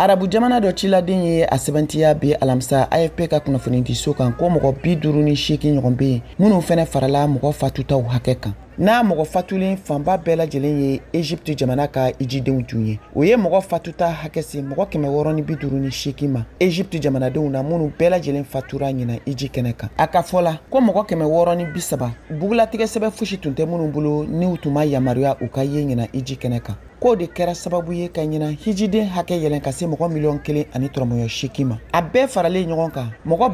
Arabu jamana dɔ ciladen ye a sɛbɛntiya bi alamisa AFP ka kunnafonidiso kan ko mɔgɔ 58 ɲɔgɔn bɛ yen minnu fɛnɛ farala mɔgɔ fatutaw hakɛ kan. N'a mɔgɔ fatulen fanba bɛɛ lajɛlen ye Egypte jamana ka ijidenw tun ye. O ye mɔgɔ fatuta hakɛ se mɔgɔ 658 ma Egypte jamanadenw na minnu bɛɛ lajɛlen fatura ɲinan iji kɛnɛ kan. A ka fɔ la ko mɔgɔ 630 bugulatigɛ sɛbɛn fosi tun tɛ minnu bolo n'u tun ma yamaruya u ka ye ɲinan iji kɛnɛ kan. K'o de kɛra sababu ye ka ɲinan hijiden hakɛ yɛlɛn ka se mɔgɔ 1,8 miliyɔn ma. A bɛɛ faralen ɲɔgɔn kan, mɔgɔ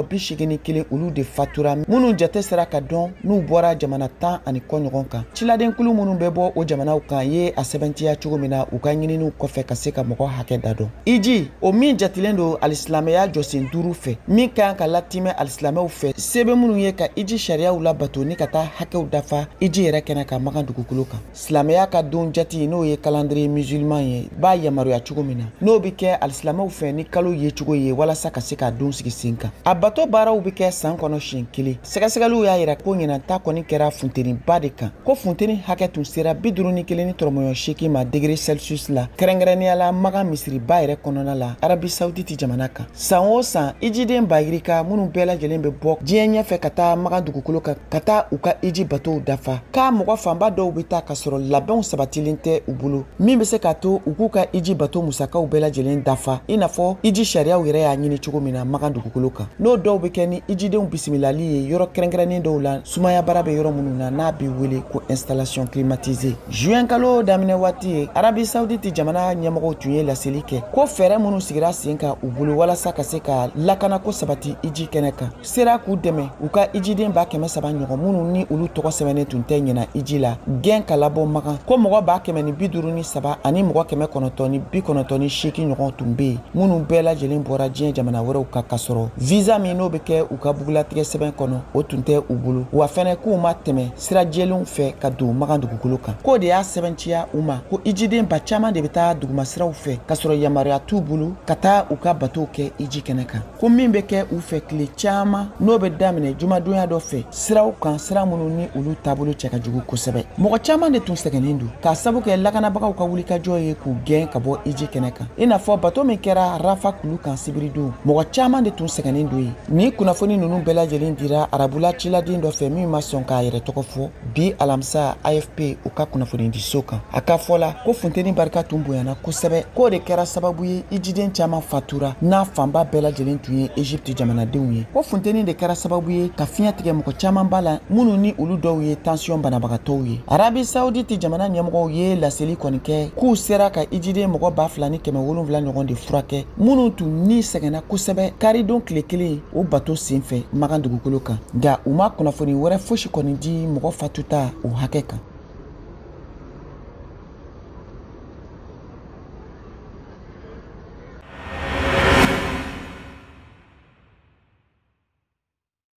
1081 olu de fatura minnu jate sera ka dɔn n'u bɔra jamana 10 ani kɔ ɲɔgɔn kan. Ciladenkulu minnu bɛ bɔ o jamanaw kan ye a sɛbɛntiya cogo min na u ka ɲininiw kɔfɛ ka se ka mɔgɔ hakɛ da dɔn. Iji o min jatilen don alisilamɛya jɔsen 5 fɛ, min ka kan ka latimɛ alisilamɛw fɛ, se bɛ minnu ye ka iji sariyaw labato ni ka taa hakɛw dafa iji yɛrɛ kɛnɛ kan Makan dugukolo kan. Silamɛya ka don jate n'o ye calendrier musulman ye b'a yamaruya cogo min na, n'o bɛ kɛ alisilamɛw fɛ ni kalo ye cogo ye walasa ka se ka don sigi sen kan. A bato baaraw bɛ kɛ san kɔnɔ siɲɛ kelen. Sɛgɛsɛgɛliw y'a yira ko ɲinan ta kɔni kɛra funteniba de kan, ko funteni hakɛ tun sera 51.8 ma degré Celsius la, kɛrɛnkɛrɛnnenya la Makan misiriba yɛrɛ kɔnɔna la, Arabie Saoudite jamana kan. San o san, ijiden ba yirika minnu bɛɛ lajɛlen bɛ bɔ diɲɛ ɲɛfɛ ka taa Makan dugukolo kan ka taa u ka iji batow dafa, k'a mɔgɔ fanba dɔw bɛ taa ka sɔrɔ labɛnw sabatilen tɛ u bolo min bɛ se k'a to u k'u ka iji bato musakaw bɛɛ lajɛlen dafa, i n'a fɔ iji sariyaw yɛrɛ y'a ɲini cogo min na Makan dugukolo kan. N'o dɔw bɛ kɛ ni ijidenw bisimilali ye yɔrɔ kɛrɛnkɛrɛnnen dɔw la, sumaya baara bɛ yɔrɔ minnu na, n'a bɛ wele ko installation climatisée. Juin kalo daminɛ waati ye, Arabie Saoudite jamana ɲɛmɔgɔw tun ye laseli kɛ ko fɛɛrɛ minnu sigira sen kan u bolo walasa ka se ka lakanako sabati iji kɛnɛ kan sera k'u dɛmɛ u ka ijiden 300 ɲɔgɔn minnu ni olu tɔgɔ sɛbɛnnen tun tɛ ɲina iji la gɛn ka labɔ Makan, ko mɔgɔ 153 ani mɔgɔ 998 ɲɔgɔn tun bɛ yen minnu bɛɛ lajɛlen bɔra diɲɛ jamana wɛrɛw kan ka sɔrɔ visa min n'o bɛ kɛ u ka bugulatigɛ sɛbɛn kɔnɔ o tun tɛ u bolo, wa fɛnɛ k'u ma tɛmɛ sira jɛlenw fɛ ka don Makan dugukolo kan. K'o de y'a sɛbɛntiya u ma ko ijiden ba caman de bɛ taa dugumasiraw fɛ ka sɔrɔ yamaruya t'u bolo ka taa u ka batow kɛ iji kɛnɛ kan, ko min bɛ kɛ u fɛ tile caman n'o bɛ daminɛ jumadonya dɔ fɛ siraw kan, sira minnu ni olu taabolo cɛ ka jugu kosɛbɛ. Mɔgɔ caman de tun sɛgɛnnen don k'a sabu kɛ lakanabagaw ka wulikajɔ ye k'u gɛn ka bɔ iji kɛnɛ kan, i n'a fɔ bato min kɛra Rafa kulu kan sibiridon, mɔgɔ caman de tun sɛgɛnnen don yen. Ni kunnafoni ninnu bɛɛ lajɛlen dira arabula ciladen dɔ fɛ min ma sɔn k'a yɛrɛ tɔgɔ fɔ bi alamisa AFP u ka kunnafonidiso kan. A ka fɔ la ko funteni barika tun bonyana kosɛbɛ, k'o de kɛra sababu ye ijiden caman fatura, n'a fanba bɛɛ lajɛlen tun ye Egypte jamanadenw ye, ko funteni de kɛra sababu ye ka fiɲɛ tigɛ mɔgɔ caman ba la minnu ni olu dɔw ye tension banabagatɔw ye. Arabie Saoudite jamana ɲɛmɔgɔw ye laseli kɔni kɛ k'u sera ka ijiden mɔgɔ 2700 ɲɔgɔn de furakɛ minnu tun ni sɛgɛnna kosɛbɛ karidon tile kelen o bato senfɛ Makan dugukolo kan, nka u ma kunnafoni wɛrɛ fosi kɔni di mɔgɔ fatuta o hakɛ kan.